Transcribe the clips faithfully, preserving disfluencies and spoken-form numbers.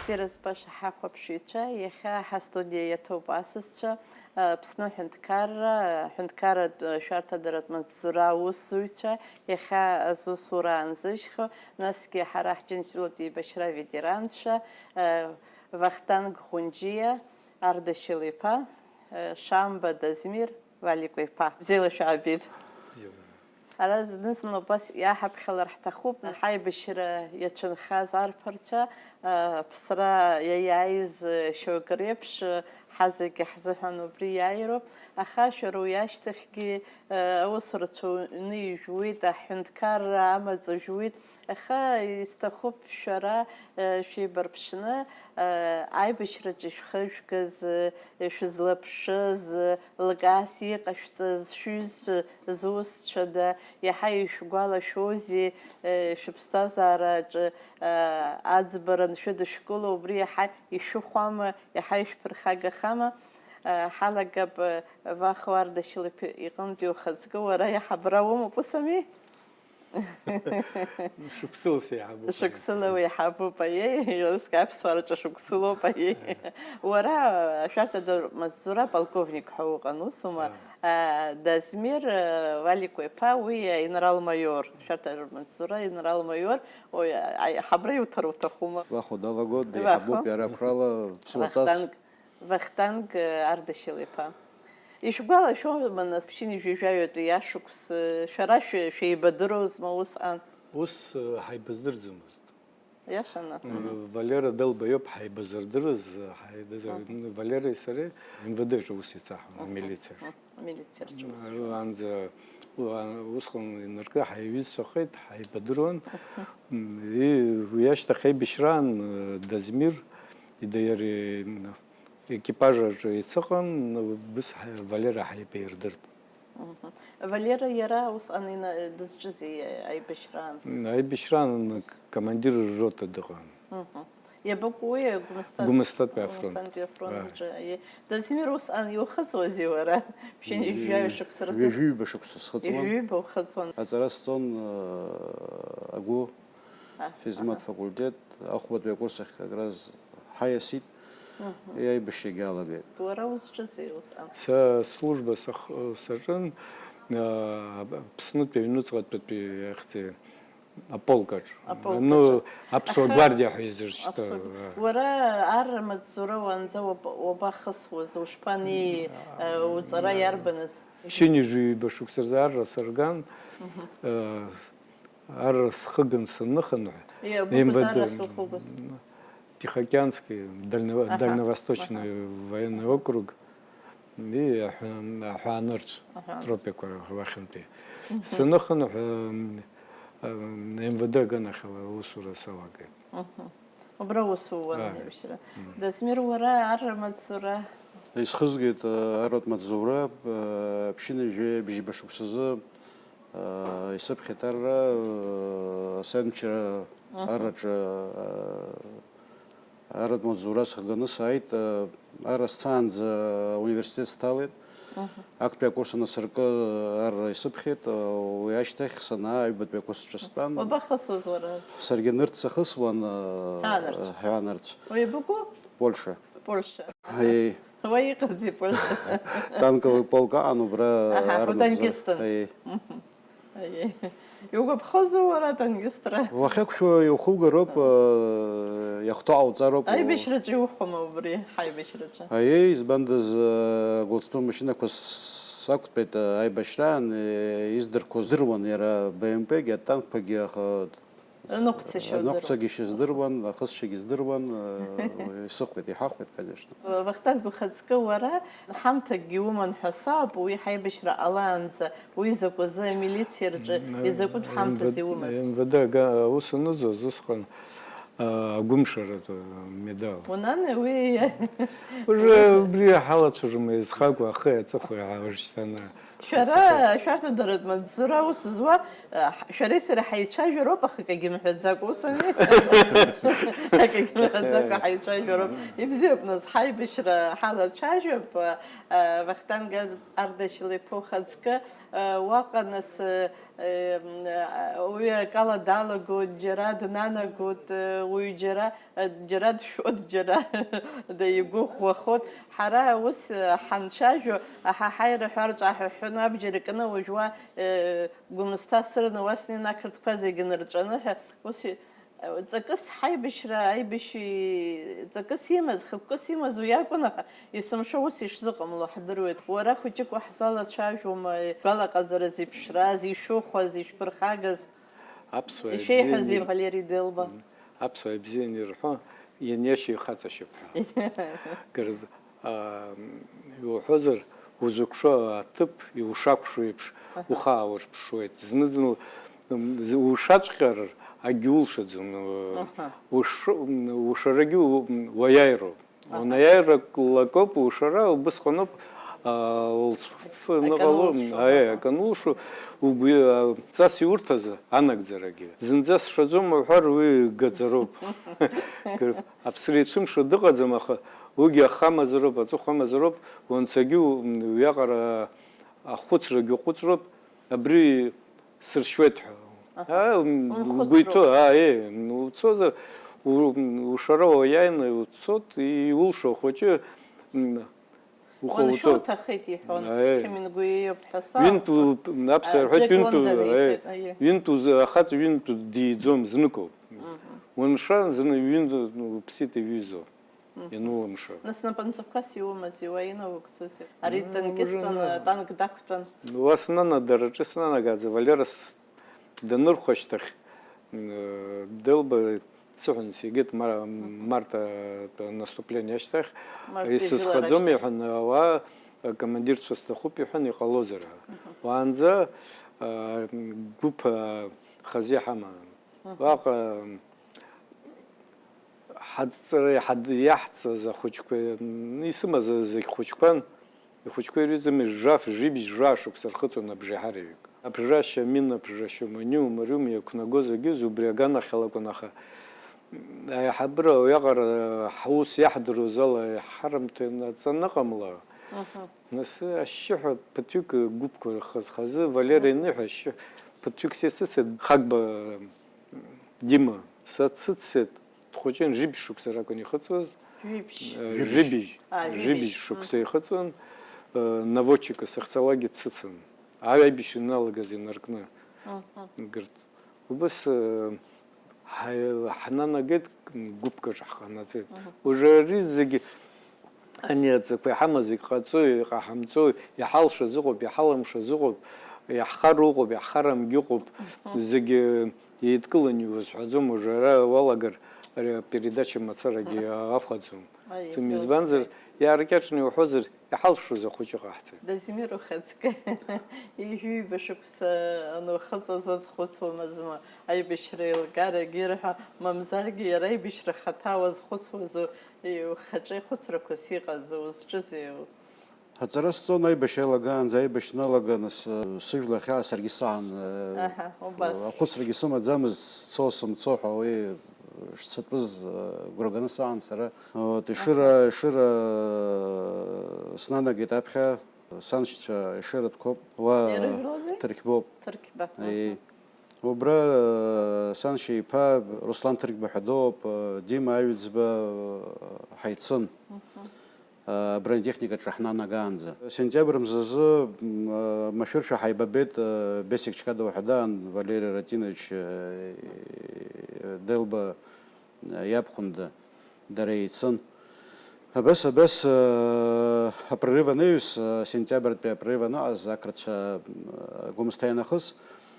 Бзиара збаша ҳахәаԥшыҩцәа, иахьа ҳастудиа иаҭоуп асасцәа, Аԥсны аҳәынҭқарра, аҳәынҭқарратә шәарҭадаратә маҵзура аусзуҩцәа, иахьа азусура аанзыжьхьоу, насгьы ҳара ҳџьынџьтәылатә еибашьра аветеранцәа, Вахтанг Ӷәынџьиа, Ардашьыл иԥа, Шамба Дазмир, Валикәа иԥа. Бзиала шәаабеит. Ара зны-зынла убас иаҳаԥхьалар ҳҭахуп, ҳаибашьра иацәынхаз арԥарцәа, аԥсра иаиааиз шьоукы реиԥш, ҳазегьы ҳзыҳәан убри иааироуп, аха шәара уи ашьҭахьгьы аусурацәа уны ижәуеит, аҳәынҭқарра амаҵ жәуеит, аха исҭахуп шәара шәеибарԥшны, аибашьраҿы шәхы шәгаз, шәызлаԥшыз, лкаас иҟашәҵаз шәҩызцәа зусҭцәада, иаҳа ишәгәалашәозеи, шәыԥсҭазаараҿы аӡбара аншәыдышәкыло, убри иаҳа ишәыхәама, иаҳа ишәԥырхагахама? Ҳалагап Вахо Ардашьыл иԥа иҟынтәи ухаҵкы, уара иаҳабра умоуп, ус ами? Шықәсыла сеиҳабуп. Шықәсыла уеиҳабуп, аиеи, еилыскаа аԥсуараҿы шықәсылоуп, аиеи. Уара ашәарҭадаратә маҵзура полковник ҳәа уҟан, усума? Дазмир Валикәа иԥа, уи аинрал-маиор, ашәарҭадаратә маҵзура аинрал-маиор, уи аиҳабра иуҭар уҭахума? Вахо далагоит, деиҳабуп иара ақәрала ԥсуаҵас. Вахтанг, Вахтанг Ардашьыл иԥа. Ишәгәалашәома, нас, ԥшьынҩажәи жәаҩатәи ашықәс, шәара шәе-, шәеибадыруазма усҟан? Ус, э, ҳаибаздырӡомызт. Иашаны. Э, Валера Далба иоуп ҳаибазырдырыз, ҳаидыз-, Мгм. Валереи сареи М В Д-ҿы аус еицаҳауан, Мгм. Амилициаҿы. Мгм. Амилициаҿы ус. Э, анӡа, у-, а-, усҟан инаркны ҳаиҩызцәахеит, ҳаибадыруан. Мгм. М, и-, уи ашьҭахь аибашьраан, э, Дазмир, ида иареи, м, Екипажаҿы еицыҟан, убыс ҳа-, Валера ҳаибаирдырт. Мгм. Валера иара усҟан ина-, дызҿызи аибашьраан? Аибашьраан командир рота дыҟан. Мгм. Иабаку уи Гәымсҭа-, Гәымсҭатәи афронт. Гәымсҭантәи афронт аҿы, аиеи. Дазмир, усҟан иухыҵуазеи уара? Ԥшьынҩажәи жәаҩа шықәса рзы? Ҩажәиҩба шықәса схыҵуан. Ҩажәиҩба ухыҵуан. Аҵара сҵон, э, агәы. Аҳ, Физмат аҳа. Факультет, ахәбатәи акурс ахь как раз ҳаиасит, Мгм. Аибашьрагьы алагеит. Уара узҿызи усҟан? Са служба сах-, саҿын, а, Аԥснытәи аҩнуҵҟатәи ахьӡи аполкаҿ. Аполкаҿы. Ну, Аԥсуа Аха гвардиа ҳәа изыршьҭоу. Аԥсуа гв-, уара арра маҵзура уанӡа уаб-, уабахысуаз, ушԥанеи, э, уҵара иарбаныз? Ԥшьынҩажәи ҩба шықәса рзы арра сырган, Мгм. э, Ар схыган саныхынҳә, Иа, быгәыз М В Д, арахь ухыгәыз? Тихоокеанский, дальнево-, Аҳа. Дальневосточный Аҳа. Военный округ, и аҳәа-, аҳәаанырцә, Аҳәаанырцә. Тропикқәа уахьынтәи. Мгм. Саныхынҳә, м, м, М В Д аганахьала аусура салагеит. Мгм. Убра усуан Ааи. Аибашьра. Мм. Дазмир, уара арра маҵзура? Исхызгеит, э, арратә маҵзура, э, ԥшьынҩажәи бжьба шықәсазы, э, исыԥхьеит арра, э, асаианчара Мгм. Арраҿы, э, арратә маҵзура сыхганы сааит, э, арра сцаанӡа ауниверситет сҭалеит. Мгм. Актәи акурс анасыркы, арра исыԥхьеит, уи ашьҭахь санаа, аҩбатәи акурс аҿы стәан. Уабахысуаз уара? Саргьы нырцә сахысуан, Ҳәаанырцә. Ҳәаанырцә. Уаҩ быгәу? Польша. Польша. Аиеи. Уа иҟази Польша? Танковый полк аҟан убра Аҳа, армаӡа. Утанкистын. Аиеи. Мгм. Аиеи. Иугәаԥхозу уара атанкистра? Уахьақәшәо иухугароуп, э, иахәҭоу ҟауҵароуп. Аибашьраҿы иухәама убри, ҳаибашьраҿы? Аиеи, избандаз, э, Гәылсҭәы машьынақәа с-, сақәтәеит, э, аибашьраан, э, издырқәо здыруан иара Б М П-гьы, атанкқәагьы, аха Аныҟәцашьа удыруан. Аныҟәцагьы шьыздыруан, ахысшьагьы здыруан, э, исыхәеит, иҳахәеит, конечно. Вахтанг, ухаҵкы уара ҳамҭакгьы уман ҳәа сауп, уи ҳаибашьра ҟалаанӡа, уи закәазы амилициа рҿы М, изакәытә ҳамҭаз М В Д, иумаз? М В Д ага-, аус анызуаз усҟан, а, агәымшаратә медал. Унан уи? Уже убри ҳалацәажәома, изхагоу ахи аҵыхәеи ҳауажәшьҭана. Шәара, шәарҭадаратә маҵзура аус зуа, ҳ-, шәареи сареи ҳаицәажәароуп, аха акгьы мҳәаӡакәа, ус ами? Акгьы мҳәаӡакәа ҳаицәажәароуп. Ибзиоуп, нас, ҳаибашьра ҳалацәажәап, а, Вахтанг Ардашьыл иԥа ухаҵкы, а, уаҟа, нас, а, м, а, уи акала далагоит, џьара днанагоит, а, Уаҩ џьара, џьара дшәоит, џьара да игәыӷәӷәахоит. Ҳара ус ҳанцәажәо, аҳаҳаи рҳәарц аҳәҳәон, абџьар кны уажә уа, э, Гәымсҭа сырны уа снеин ақырҭқәа зегьы нырҵәаны ҳәа, ус и-, ҵакыс ҳаибашьра, аибашьҩы ҵакыс имаз, хықәкыс имаз уи акәын, аха есымша ус ишзыҟамло ҳдыруеит. Уара хәыҷык уаҳзалацәажәома, гәалаҟазара зеиԥшраз, ишәыхәаз, ишәԥырхагаз? Аԥсуаа ишәеиҳәазеи, ибзианы ир-, Валери Делба? Мм. Аԥсуаа ибзианы ирҳәо, ианиашьа ихаҵашьап ҳәа. Гыр-, аа, иуҳәозар, узықәшәо аҭыԥ иушақәшәо еиԥш, аҳа, ухы ааурԥшуеит. Зны-зынла, м, з-, ушаҵәҟьар, акгьы улшаӡом. Аҳа. Ушшо-, м, ушарагьы у-, м, уаиааироуп. Аҳа. Уанаиааирлак ауп, ушара убысҟаноуп, аа, улҵ-, ф-, ф-, ныҟало, аканулшо, аиеи, аҳа, аканулшо, угәы, аа, ҵас иурҭаз анагӡарагьы. Зынӡа сшаӡом уҳәар, уи гаӡароуп. Аԥсра ицәымшәо дыҟаӡам, аха уигьы ахамазароуп, аҵыхәа амазароуп, уанцагьы у-, уиаҟара ахәыцрагьы уҟәыҵроуп, абри сыршьуеит ҳәа. Аҳа. Аа, м, унхәыцроуп. Угәы иҭоу, аа, е, м, уцозар, у-, м, ушара уиааины уцот, иулшо ахәыҷы, м, уҟоуҵот. Уаншәо уҭахеит, иҳәон, аиеи, Хемингуеи иоуп ҳәа саҳәон. Ҩынтә у-, м, аԥсуа а, рҳәоит, Џьек ҩынтә у-, Лондон аиеи, иҳәеит, аиеи. Ҩынтә узы ахаҵа ҩынтә дидӡом, зныкоуп. Мгм. Уаншәа, зны ҩынтә уԥсит иҩызоу. Мгм. Ианулымшо. Нас напынҵақәас иумази, уа инаугӡозеи? Ари, ну, танкистын, уже, танк дақәтәан. Уа снана, дара рҿы снанагаӡа, Валера с-, данырхәа ашьҭахь, м, Делба дсыҳәон, сигеит Мар-, мгм, Марта наступление ашьҭахь. Марта ижәылара ашьҭахь. Исызхаӡом, иҳәан, ауаа, командирцәа сҭахуп, иҳәан, иҟалозар ҳәа. Мгм. Уаанӡа, а, гәыԥ, а, хазы иҳаман. Мгм. Уаҟа, ҳадҵра иҳад-, иаҳҵаз ахәыҷқәа, м, исымаз зегь хәыҷқәан, ихәыҷқәа ирҩызами, жәаф, жәибжь, жәаа шықәса рхыҵуан абжеиҳараҩык. Абжа шьамин, абжа шьаманиу, мариум иақәнагоз агьыз убри аганахьала акәын, аха, м, аиҳабыра уиаҟара ҳус иаҳдыруаз ала иҳарымҭо инаҵаныҟамла, мгм, нас ашьшьыҳәа ԥыҭҩык гәыԥқәа хаз-хазы, Валера, мгм, иныҳәа ашьшьы ԥыҭҩык сесыцит, Хагба Дима, са дсыццеит, дхәыҷын, жәибжь шықәса ракәын ихыҵуаз. Жәибжь. Э, жәибжь. Жәибжь. А, жәибжь. Жәибжь шықәса, мм, ихыҵуан, э, наводчикас сахьцалакгьы дсыцын. Аибашьра иналагаз инаркны. Мгм. Гырт. Убас, э, ҳа-, ҳнанагеит, гәыԥкаҿ ҳҟанаҵеит. Мгм. Уажәы ари зегьы Ани аҵақәа иҳамаз, егьҟаҵои, иҟаҳамҵои, иҳалшаз ыҟоуп, иҳалымшаз ыҟоуп, иаҳхару ыҟоуп, иаҳхарамгьы ыҟоуп, мгм, зегьы еидкыланы иузҳәаӡом, уажәы ара уалагар, ари апередача мацарагьы ахәаӡом. Аиеи, избанзар, иалҵуеит, иааркьаҿны иуҳәозар, иҳалшоз ахәыҷы ҟаҳҵеит. Дазмир ухаҵкы ҩажәи ҩба шықәса анухыҵуаз уазхәыцуамызма, аибашьра еилгарагьы ирҳәо, мамзаргьы иара аибашьра хаҭа уазхәыцуазу? Иухаҿы ихәыцрақәас иҟаз узҿызеи? Аҵара сҵон аибашьра иалагаанӡа, аибашьра налаганы с-, сыжәла ахьаа саргьы саан, э, аҳа, убас, ахәыцрагьы сымаӡамызт, сцо сымцо ҳәа уи шцатәыз, э, гәра ганы саан сара. Вот, Ешыра, аҳа, Ешыра, э, снанагеит аԥхьа, саншьцәа Ешыратәқәоуп, уа, э, ирыжәлоузеи? Ҭырқьбоуп. Ҭырқьба. Аиеи. Аҳа. Убра, э, саншьа иԥа Руслан Ҭырқьба ҳәа дыҟоуп, э, Дима Аҩӡба, э, ҳаицын. Мгм. А, бронетехникаҿы ҳнанагаанӡа. Сентиабр мзазы, м, а, машәыршәа ҳаибабеит, а, Бесик Чкадова ҳәа даан, Валери Ратинович, а, Делба, а, иабхәында, дара еицын. Абас, абас, а, апрорыв анаҩс, а, сентиабртәи апрорыв анаҟаз, ақырҭцәа, м, а, Гәымсҭа ианахыс,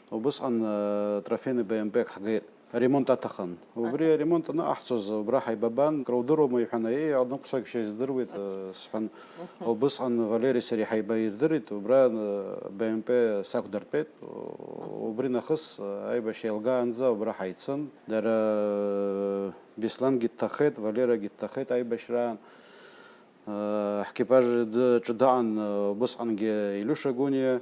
убысҟан, а, трофейный Б М П-ак ҳгеит. Аремонт аҭахын. Убри, аҳа, аремонт аныҟаҳҵоз, убра ҳаибабан, акрудыруама, иҳәан, еи, аныҟәцагьы шәыздыруеит, э, сҳәан. Мгм. Убысҟан Валери сареи ҳаибаирдырит, убра, э, Б М П сақәдыртәеит. Мгм. Убри нахыс, э, аибашьра еилгаанӡа убра ҳаицын. Дара, э, Беслангьы дҭахеит, Валерагьы дҭахеит аибашьраан. Э, ҳекипаж ды-, ҿы даан, э, убысҟангьы Илиуша Гәыниа.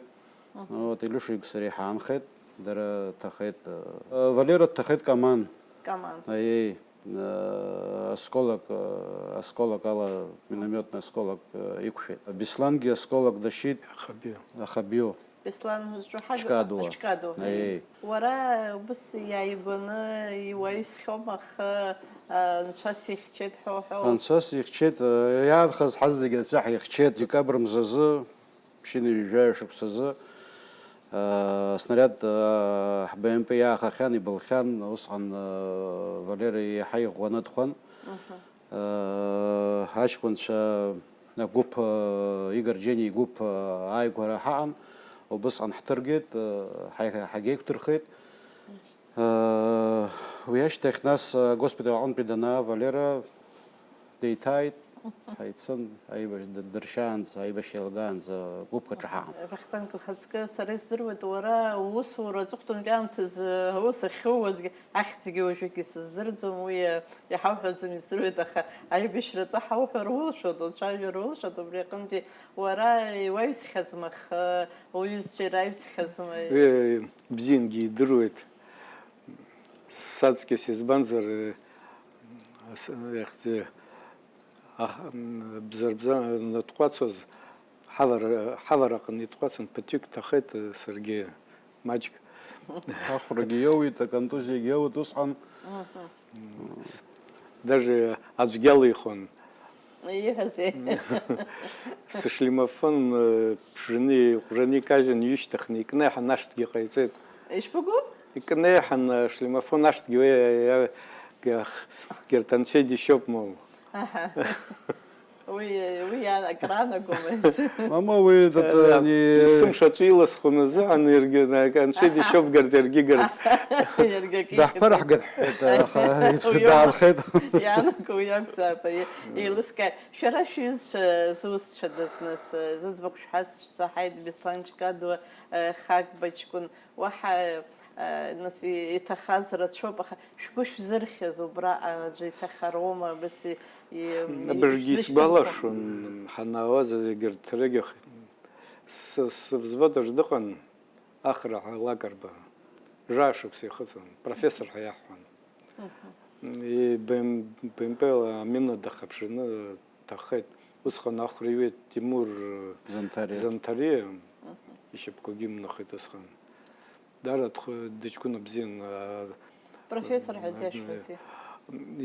Мгм. Вот, Илиушеи сареи ҳаанхеит, дара ҭахеит, э, Валера дҭахеит Каман. Каман. Аиеи, э, осколок, э, осколок ала, минометный осколок, э, иқәшәеит. Беслангьы осколок дашьит. Ахабиу. Ахабиу. Беслан узҿу ҳажәа Ачкадуа. Ачкадуа. Еи. Уара убыс иааигәаны иуаҩсхьоума, ахы, а, анцәа сихьчеит ҳәа уҳәо? Анцәа сихьчеит, э, иаанхаз ҳазегьы анцәа ҳихьчеит, декабр мзазы, ԥшьынҩажәаҩ шықәсазы, э, аснариад, э, ҳБМП иаахахьан, ибылхьан, усҟан, э, Валера иаҳа иӷәӷәаны дхәын. Мгм. Аҷкәынцәа агәыԥ, Игор Џьениа игәыԥ ааигәара ҳаҟан, убысҟан ҳҭыргеит, ҳа-, ҳагьеиқәдырхеит. Уи ашьҭахь нас агоспиталь аҟынтәи данаа Валера деиҭааит, ҳаицын, аибашь дыршьаанӡа, аибашьра еилгаанӡа гәыԥк аҿы ҳаҟан. Вахтанг, ухаҵкы, сара издыруеит, уара уусура аҵыхәтәантәи аамҭазы аус ахьууазгьы, Ахьӡгьы уажәыгь исыздырӡом, уи, э, иҳауҳәаӡом, издыруеит, аха аибашьратәы ҳауҳәар улшоит, уцәажәар улшоит, убри аҟынтәи уара иуаҩсхьазма, х-, уҩызцәа ираҩсхьазма? Уи бзиангьы идыруеит. Саҵкьыс избанзар, э, с-, иахьӡ-, аҳ-, м, бзарбзан, натҟәацуаз, ҳавара, ҳавараҟны итҟәацын, ԥыҭҩык ҭахеит, э, саргьы маҷк. Ахәрагьы иоуит, аконтузиагьы иоуит усҟан. Даже аӡәгьы алихуан. Ииҳәазеи? Сышлемофон, э, ԥжәаны, иҟәжаны икажьын, ҩышьҭыхны икнеиҳан, ашҭгьы ҟаиҵеит. Ишԥагәу? Икнеиҳан, ашлемофон ашҭгьы уи, иа-, иа-, гьарҭ анцәа идишьоуп, моу. Аҳа. Уи, уи акыр аанагомызт. Мама, уи, да, да, ани, есымша аҿы иласхәын азыҳәан, иаргьы, на-, анцәа идишьоуп, гарт, иаргьы гарт. Иаргьы акы Даҳԥырҳгеит, ҳҳәеит, аха уи даанхеит. Иаанаго уи акәзаап, аиеи, еилыскааит. Шәара шәҩызцәа зусҭцәадаз, нас, зыӡбахә шәҳәаз шәсаҳаит, Беслан Ҷкадуа, Хагба ҷкәын. Уаҳа, э, нас, и-, иҭахаз рацәоуп, аха шәгәы шәзырхьыз убраҟа аӡәы иҭахароума, абас и-, и-, Абыржәгьы ишәзышьҭымхуа? Исгәалашәон, ҳанаауаз егьырҭ рыгьых, с-, сывзвод аҿы дыҟан Ахра ҳәа лакрба, жәаа шықәса ихыҵуан, профессор ҳәа иаҳҳәон. Мгм. И-, Б М-, Б М П-ла амина дахаԥшны дҭахеит. Усҟан Ахәра иҩит Тимур, э, Занҭариа. Занҭариа, Мгм. Ишьапқәагьы имнахит усҟан. Даара дхы-, дыҷкәына бзиан, аа, Профессор ҳәа а, зиашәҳәозеи?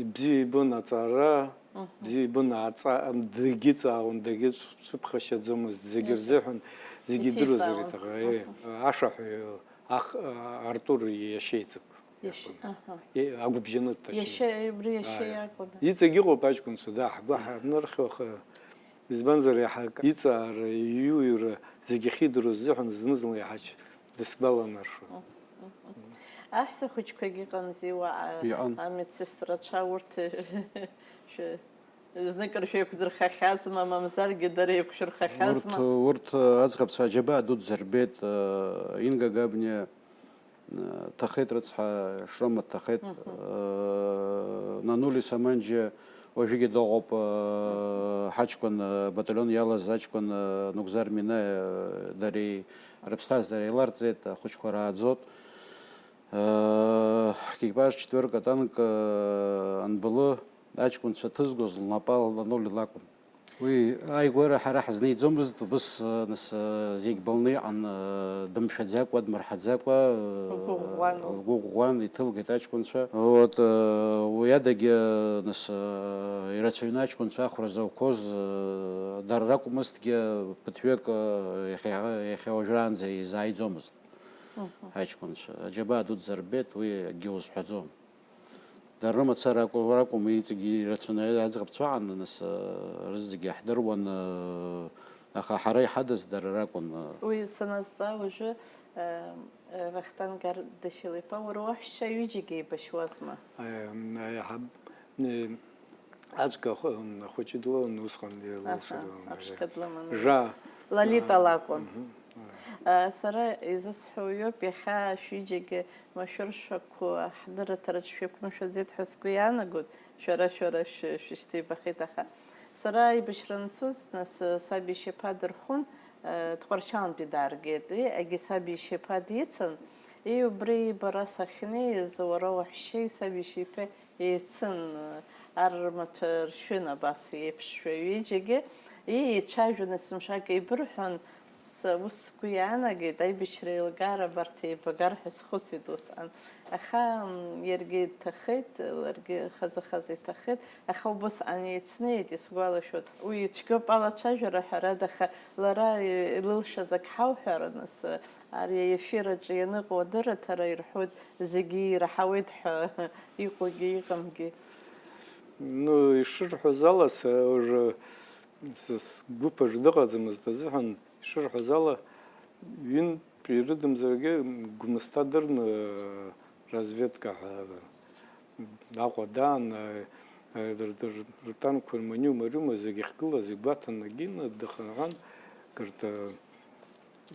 Ибзиа ибон аҵара, Мгм. Бзиа ибон аҵа-, дагьыҵаауан, дагьыцәыԥхашьаӡомызт, зегьы Иашьа. Рзыҳәан, зегьы идыруазар Иҭиҵаауан. Иҭахын, аиеи, Мгм. Ашәаҳәаҩ, ах-, а, Артур иашьеиҵб Иашьа, иакәын. Аҳа. Е, агәыбжьанытә, точнее. Иашьа, убри иашьа Аиеи. Иакәын. Иҵегь иҟоуп аҷкәынцәа, да, ҳгәы ҳарнырхьуа, аха Избанзар, иаҳа акы иҵаара, иҩуира зегьы ахьидыруаз азыҳәан зны-зынла иаҳа дысгәаланаршәон. Аҳәса хәыҷқәагьы ыҟамзи уаҟа, Иҟан. Амедсестрацәа, урҭ шәы-, зныкыр шәеиқәдырхахьазма, мамзаргьы дара еиқәшәырхахьазма? Урҭ, урҭ аӡӷабцәа аџьабаа дуӡӡа рбеит, Инга Габниа, Ҭахеит рыцҳа, Шрома дҭахеит, Мгм. э, Нанули Саманџьиа уажәыгьы дыҟоуп, э, ҳаҷкәын, э, баталион иалаз аҷкәын, э, Нугзар Минаиа, э, дареи рыԥсҭазаара еиларҵеит, ахәыҷқәа рааӡоит. Э, ҳекипаж четверка танк, э, анбылы аҷкәынцәа ҭызгоз лнапала Нанули лакәын. Уи ааигәара ҳара ҳазнеиӡомызт, убыс, нас, зегь былны иҟан, дымшәаӡакәа, дмырҳаӡакәа, Лгәы ӷәӷәан. Лгәы ӷәӷәан, иҭылгеит аҷкәынцәа. Вот, уи адагьы, нас, ирацәаҩны аҷкәынцәа ахәра зауқәоз, дара ракәмызҭгьы, ԥыҭҩык, иахьа, иахьа уажәраанӡа изааиӡомызт Мгм. аҷкәынцәа. Аџьабаа дуӡӡа рбеит, уи акгьы узҳәаӡом. Дара рымацара акәу-, ракәым, иҵегьы ирацәаны аӡӷабцәа аан, нас, рызегьы иаҳдыруан, аха ҳара иҳадыз дара ракәын. Уи саназҵаа уажәы, э, э, Вахтанг Ардашьыл-иԥа, уара уаҳәшьцәа ҩыџьагьы еибашьуазма? Э, м, аиҳаб-, э, аӡәк ахә-, м, ахәыҷы длоуан усҟан, Аҳа, илылшоз, аԥшқа длыманы. Жа. Лолита Аҳа, лакәын. Мгм. Э, сара изысҳәо уиоуп, иахьа шәҩыџьагьы машәыршәақәа ҳдырраҭараҿ шәеиқәымшәаӡеит ҳәа сгәы иаанагоит, шәара, шәара шә-, шәышьҭеибахеит, аха сара аибашьра анцоз, нас, саб ишьаԥа дырхәын, э, Тҟәарчалнтәи дааргеит. Егьи саб ишьаԥа дицын, и убри бара сахьнеиз, уара уаҳәшьеи саб ишьаԥеи еицын, ар рымаҭәа ршәын абас еиԥшшәа ҩыџьагьы, и еицәажәаны есымшак еибырҳәон, Ус сгәы иаанагеит, аибашьра еилгар абарҭ еибагар ҳәа схәыцит усҟан. Аха, м, иаргьы дҭахеит, ларгьы хазы-хазы иҭахеит. Аха убысҟан еицнеит, исгәалашәоит. Уи ицәгьоуп алацәажәара, ҳәарада, аха лара илылшаз ак ҳауҳәараны, ас, ари аефир аҿы ианыҟоу адырраҭара ирҳәоит зегьы ираҳауеит ҳәа, иҟоугьы иҟамгьы. Ну, ишырҳәоз ала, са уажәы са сгәыԥ аҿы дыҟаӡамызт азыҳәан, ишырҳәоз ала, ҩынтә ирыдымзаргьы, Гәымсҭа дырны, разведка ҳәа Аҟәа даан, э, э, р-, р-, ртанкқәа рманиума-рыма зегь ахьгылаз игәаҭан, Нагина дыхынҳәын, кырҭа,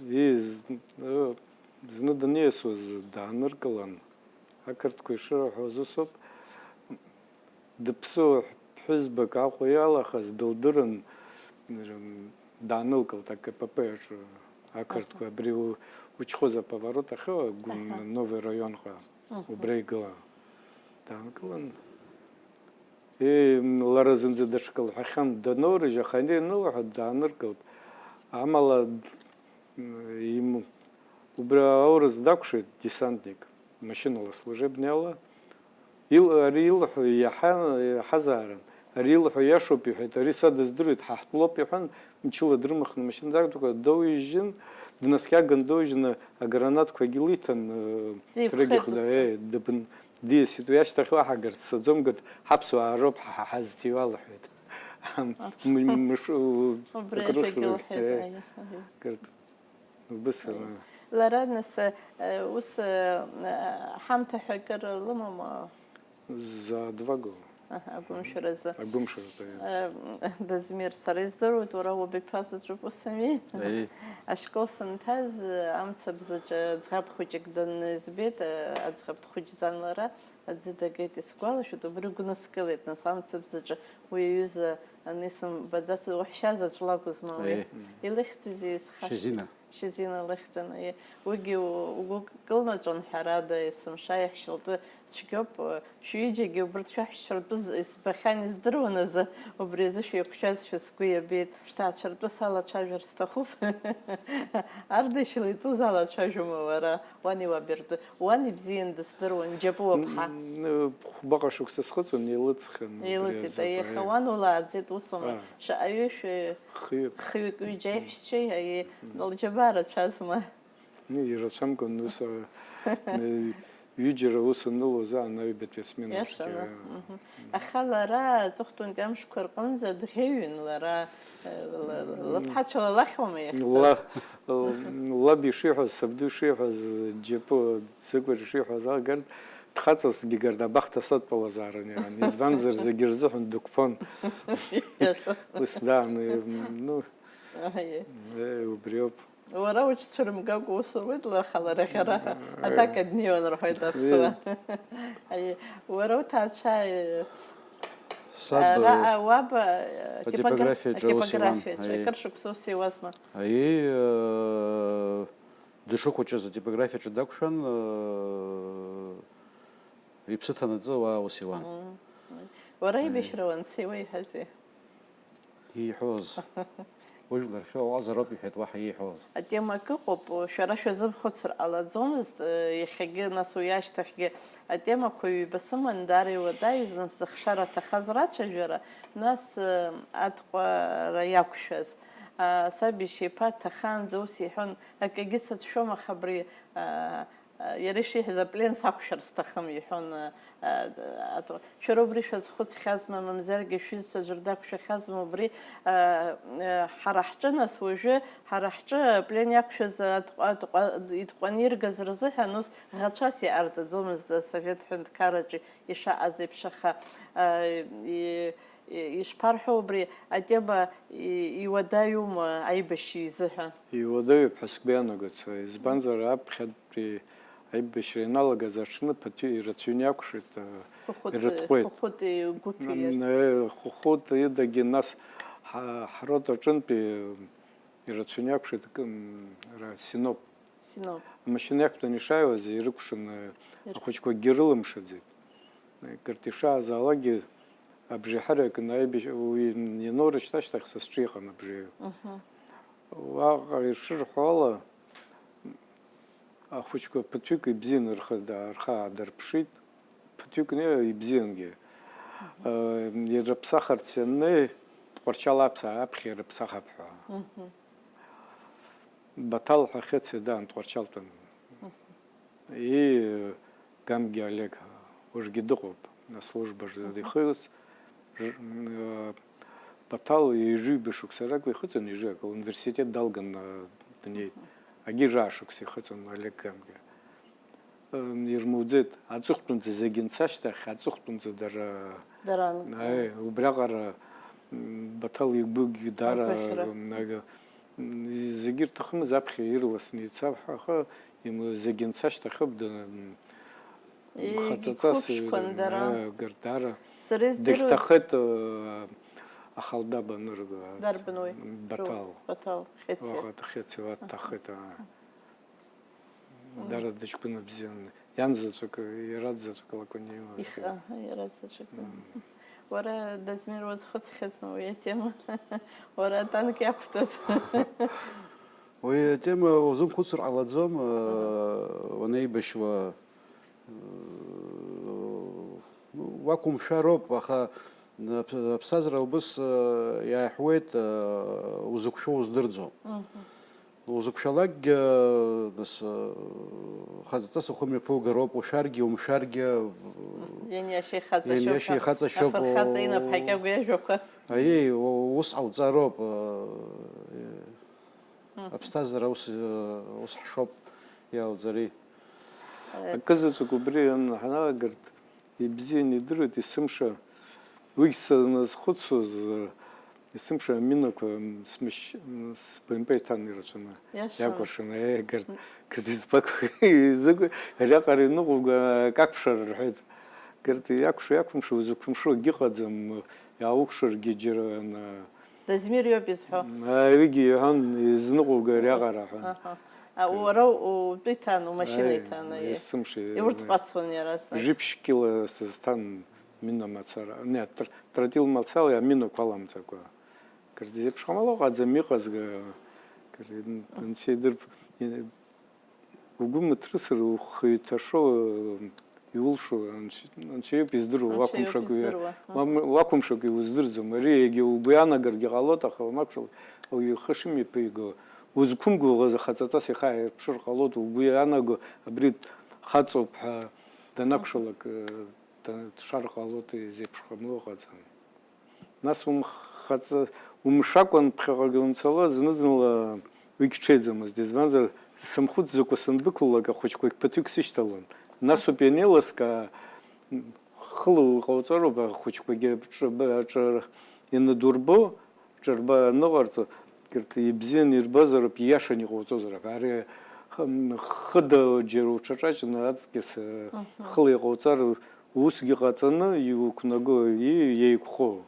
из-, э, зны даниасуаз дааныркылан, ақырҭқәа ишырҳәоз усоуп, дыԥсуа ԥҳәызбак Аҟәа иалахаз дылдырын, м, даанылкылт А К П П аҿы, ақырҭқәа, абри у-, учхоза поворот ахьыҟоу, Гәым-, Аҳа. Новый районҟа, Мгм. Убра игылан. Даанкылан, Е, лара зынӡа даҽакы лҳәахьан, даноурыжь, аха ианылҳәа, дааныркылт. Амала, м, им-, убра аурыс дакәшеит, десантник, машьынала служебниала. Ил-, ари илҳәо иаҳа-, иаҳазаарын. Ари илҳәо иашоуп, иҳәеит, ари са дыздыруеит, ҳа ҳтәлоуп, иҳәан, мчыла дрымахны машьына дақәтәақәа доуижьын, днаскьаган доуижьны агранатқәагьы лиҭан, э, Деиқәхеит Ҭрагьы хәда, ус. Э, дыбн-, Диасит, уи ашьҭахь уаҳа акыр дцаӡом, гыд, ҳаԥсуаа роуп ҳа, ҳа ҳазҭиуа, лҳәеит. М-, мыш-, у-, Убри акрыф ашәагьы лҳәеит, лҳәеит, аиеи, аиеи. Гырд. Убыс, Аиеи. Лара, нас, э, ус, э, ҳамҭа ҳәа акыр лымоума? За два года. Аҳа, агәымшәаразы. Агәымшәаразы, аиеи. Э, Дазмир, сара издыруеит, уара уабиԥа заҵәуп, ус ами? Аиеи. Ашкол санҭаз, э, амцабзаҿы ӡӷаб хәыҷык данызбеит, э, аӡӷаб дхәыҷӡан лара. Аӡы дагеит, исгәалашәоит, убри гәныскылеит, нас, амцабзаҿы уи аҩыза аны исымбаӡац, уаҳәшьа заҵә лакәызма уи? Еи. Илыхьӡызеи, исхашҭит. Шьазина. Шьазина лыхьӡын, еи. Уигьы у-, угәы кылнаҵәон, ҳәарада, есымша иаҳәшьа лтәы цәгьоуп, шәҩыџьагьы убырҭ шәаҳәшьцәа ртәы з-, избахьан, издыруан азы, убри азы шәеиқәшәазшәа сгәы иабеит. Шәҭаацәа ртәы салацәажәар сҭахуп. Ардашьыл итәы залацәажәома уара? Уани уаби ртәы, уан ибзиан дыздыруан, Џьапуа ԥҳа. М, хәбаҟа шықәса схыҵуан, еилыҵхын убри Еилыҵит, азы, аха аиеи. Уан улааӡеит, усоума? Аа. Шаҟаҩы шәы-, Хҩык. Хҩык, ҩыџьа аиҳәшьцәеи, аиеи, Мгм. Лџьабаа рацәазма? Ну, ирацәамкәан, ус, а, м, ҩыџьара ус анылоз аан аҩбатәи асмена Иашаны, ахьча. Мгм. Аха лара аҵыхәтәантәи амшқәа рҟынӡа дӷьеҩын, лара, э, ла-, ла-, М. лыԥҳацәа лалахьуама иахьцаз? Ла-, л-, лаб ишиҳәаз, сабду ишиҳәаз, Џьапуа Ӡыкәыр ишиҳәаз, а, Гард, дхаҵазҭгьы Гард абахҭа садтәалазаарын иаан, избанзар, зегьы рзыҳәан дықәԥон. Иаша. Ус дааны, ну, Аиеи. Э, убриоуп. Уара уҽцәырымгакәа ус уруит, лара, аха лара ӷьара Э. Аҭак днеиуан рҳәоит аԥсуаа. Э. Аиеи. Уара уҭаацәа, э, Саб, ара, э, а, уаб, э, атипографиаҿы аус иуан, атипографиаҿы аиеи. Акыр шықәса ус иуазма? Аиеи, э, дышыхәыҷыз атипографиаҿы дақәшәан, э, иԥсы ҭанаҵы уа аус иуан. Мм. Уара Аиеи. Аибашьра уанцеи уеиҳәазеи? Ииҳәоз. Ужәлар хьоуазароуп, иҳәеит, уаҳа ииҳәоз. Атема акы ыҟоуп, шәара шәазымхәыцыр ҟалаӡомызт, э, иахьагьы, нас уи ашьҭахьгьы атемақәа ҩба сыман, даара иуадаҩыз, нас зыхшара аҭахаз рацәажәара, нас, э, атҟәара иақәшәаз. А, саб иашьа иԥа дҭахаанӡа ус иҳәон, акгьы сацәшәом, аха абри, а, Иара ишиҳәаз, аплен сақәшәар сҭахым, иҳәон, а, а, атҟәа. Шәара убри шәазхәыцхьазма, мамзаргьы шәызцәа ӡәыр дақәшәахьазма убри, а, а, ҳара ҳҿы, нас, уажәы ҳара ҳҿы аплен иақәшәаз атҟәа, атҟәа, итҟәаны иргаз рзыҳәан ус ӷацәас иҟарҵаӡомызт асовет ҳәынҭқарраҿы ишаҟаз еиԥш, аха, а, и-, И-, ишԥарҳәо убри атема, и-, иуадаҩума аибашьҩы изыҳәа? Иуадаҩуп ҳәа сгәы иаанагоит сара, избанзар, аԥхьатәи аибашьра ианалагаз аҽны ԥыҭҩы ирацәаҩны иақәшәеит, э, Хәыхәыт-, ирытҟәеит. Хәыхәыти гәыԥи. М, э, Хәыхәыт идагьы, нас ҳа-, ҳрот аҿынтәи ирацәаҩны иақәшәеит, к-, м, ра-, Синоп. Синоп. Амашьына иақәтәан ишааиуаз, ирыкәшаны Ир- ахәыҷқәагьы рылымшаӡеит. Кырҭ ишаазаалакгьы абжеиҳара иакын, аибашь-, уи ианурышьҭ ашьҭахь са сҿы иҟан абжеиҩык. Мгм. Уаҟа ишырҳәо ала, ахәыҷқәа ԥыҭҩык ибзианы рхы да-, рхы аадырԥшит, ԥыҭҩыкны ибзиангьы. Э, ирыԥсахырц ианнеи, Тҟәарчал аԥса-, аԥхьа ирыԥсахап ҳәа. Баҭал ҳәа Хьыци даан Тҟәарчалтәын. И, Гамгьы Олег, уажәгьы дыҟоуп, аслужба ж-, ихыҩлоз, ж-, м, э, Баҭал ҩажәи ҩба шықәса ракәу ихыҵын, ҩажәи акы, ауниверситет далган, э, днеит. Агьи жәаа шықәса ихыҵын Олег Гамгьы. Э, ирмуӡеит, аҵыхәтәанӡа зегьы нцашьҭахь, аҵыхәтәанӡа дара, Дара ан-, аи, убриаҟара, м, Баҭал игәыгь дара, Агәаӷьра. М, ага, м, зегьы ирҭахымыз аԥхьа ирласны ицап ҳәа, аха Иму-, зегьы нцашьҭахьоуп, д-, м, Егьи хаҵаҵас, қәыԥшқәан дара. Э, гардара. Сара издыруеит. Дагьҭахеит, э, Ахалдаба анырга, Дарбан уи? Баҭал. Баҭал, Хьыци. Оҳо, Хьыци, уа дҭахеит, аа. Дара дыҷкәына бзиан. Иан заҵәык, иара дзаҵәык лакәын иимаз. Их-, аҳа, иара заҵәык. Уара, Дазмир, уазхәыцхьазма уи атема? Уара атанк иақәтәаз? Уи атема узымхәыцыр ҟалаӡом, э, уанеибашьуа, э, ну, уақәымшәароуп, аха, э, аԥ-, аԥсҭазаара убыс, э, иааиҳәуеит, э, узықәшәо уздырӡом. Узықәшәалакгьы, э, нас, э, хаҵаҵас ухы мҩаԥугароуп, ушәаргьы, умшәаргьы, Ианиашьа ихаҵа ианиашьа шьоуп, ихаҵа шьоуп, афырхаҵа инап ҳакьагәа иажәақәа. Аиеи, у-, ус ҟауҵароуп, э, Аԥсҭазаара ус, ус ҳшоуп иауӡари. Акы заҵәык убри ан-, ҳаналагарт, ибзианы идыруеит есымша. Уигь саназхәыцуаз, есымша аминақәа смышь-, сбаимпеи ҭан ирацәаны Иашан. Иакәыршан, еи, гарт, гарт избақәа, изыгә-, ариаҟара иныҟәуга, акы акәшара рҳәеит. Гарт иакәшо, иақәымшо, узықәымшо агьыҟаӡам, иааукшаргьы џьара, ана, Дазмир иоуп изҳәо. Егьи иҳәан, изныҟәуга ариаҟара ҳәа. Аҳа. А, уара у-, утәы иҭан, умашьына Аи, иҭан, аиеи. Есымша, Иурҭҟәацуан иаразнак. Жәиԥшь кьыла сызҭан мина мацара. Не, тр-, тротил мацала аминақәа аламҵакәа. Кырдызеиԥш ҟамала ыҟаӡам иҟаз, га-, кыр-, анцәа идырп-, и-, Угәы мыҭрысыр, ухы иҭашәо, иулшо, анцәа-, анцәа иоуп издыруа, Анцәа иоуп уақәымшәакәа, издыруа. Мам-, уақәымшәакәа иуздырӡом. Ари егьа угәы иаанагаргьы ҟалоит, аха уамакәшәала ауаҩы ихы шымҩаԥиго, узқәымгәыӷыз ахаҵаҵас ихы ааирԥшыр ҟалоит, угәы иаанаго абри хаҵоуп ҳәа данакәшалак, э, да-, дшар ҟалоит, изеиԥш ҟамло ыҟаӡам. Нас умхаҵ-, умшәакәан ԥхьаҟагьы умцало, зны-зынла уигь ҽеиӡамызт, избанзар, сымхәыцӡакәа сандәықәлалак, ахәыҷқәагь ԥыҭҩык сышьҭалон. Насоуп ианеилыскаа, хыла уҟауҵароуп, ахәыҷқәагьы аҿы-, аҿы ианадурбо, ҿырба аныҟарҵо, кырҭ ибзианы ирбозароуп, ииашаны иҟауҵозароуп. Ари х-, хыда џьара уҽаҿаҷны аҵкьыс, хыла иҟауҵар, усгьы ҟаҵаны иуқәнаго, и-, еиқәхо.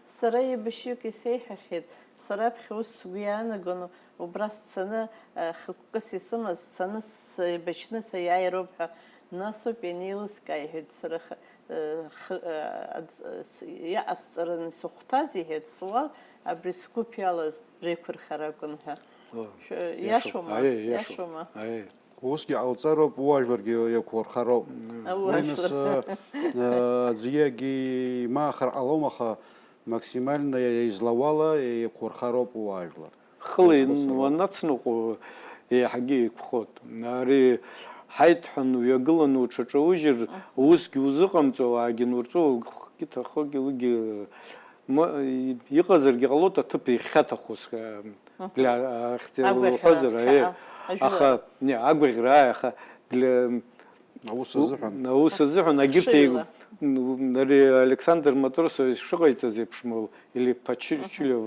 Сара еибашьҩык исеиҳәахьеит, сара аԥхьа ус сгәы иаанагон, убра сцаны, э, хықәкыс исымаз, сцаны сеибашьны саиааироуп ҳәа, насоуп ианеилыскаа, иҳәеит, сара х-, э, х-, э, аӡ-, с-, иҟасҵараны сыхәҭаз, иҳәеит, суал абри сгәыԥ иалаз реиқәырхара акәын ҳәа. О, Шәы-, иашоуп. Иашоума? Аиеи, иашоуп. Иашоума? Аиеи. Усгьы ҟауҵароуп, ууаажәларгьы иақәурхароуп. Мм. Уи нас, Ауаажәлар. Э, э, аӡәгьы акгьы имаахар ҟалом, аха максимально излауала иақәурхароуп ууаажәлар. Хыла Ус ин-, уцароуп. Уанацныҟәо еиҳагьы еиқәхоит. Ари ҳаит ҳәа уҩагыланы уҽаҿаужьыр, усгьы узыҟамҵо, ауаагьы нурҵәо, ухгьы ҭахогьы уигьы, ма-, и-, иҟазаргьы ҟалоит аҭыԥ иахьаҭаху схы. Мгм. Для, ахьӡ Агәаӷьра, уҳәозар, ԥхьаҟа, э, ажәылара. Аха, не, агәаӷьра, аи, аха для, Аус у-, азыҳәан. Аус азыҳәан, агьырҭ еи-, Хшыҩла. М, ари Александр Матросов ишыҟаиҵаз еиԥш, мол, или Пачи-, Мгм. Чилев,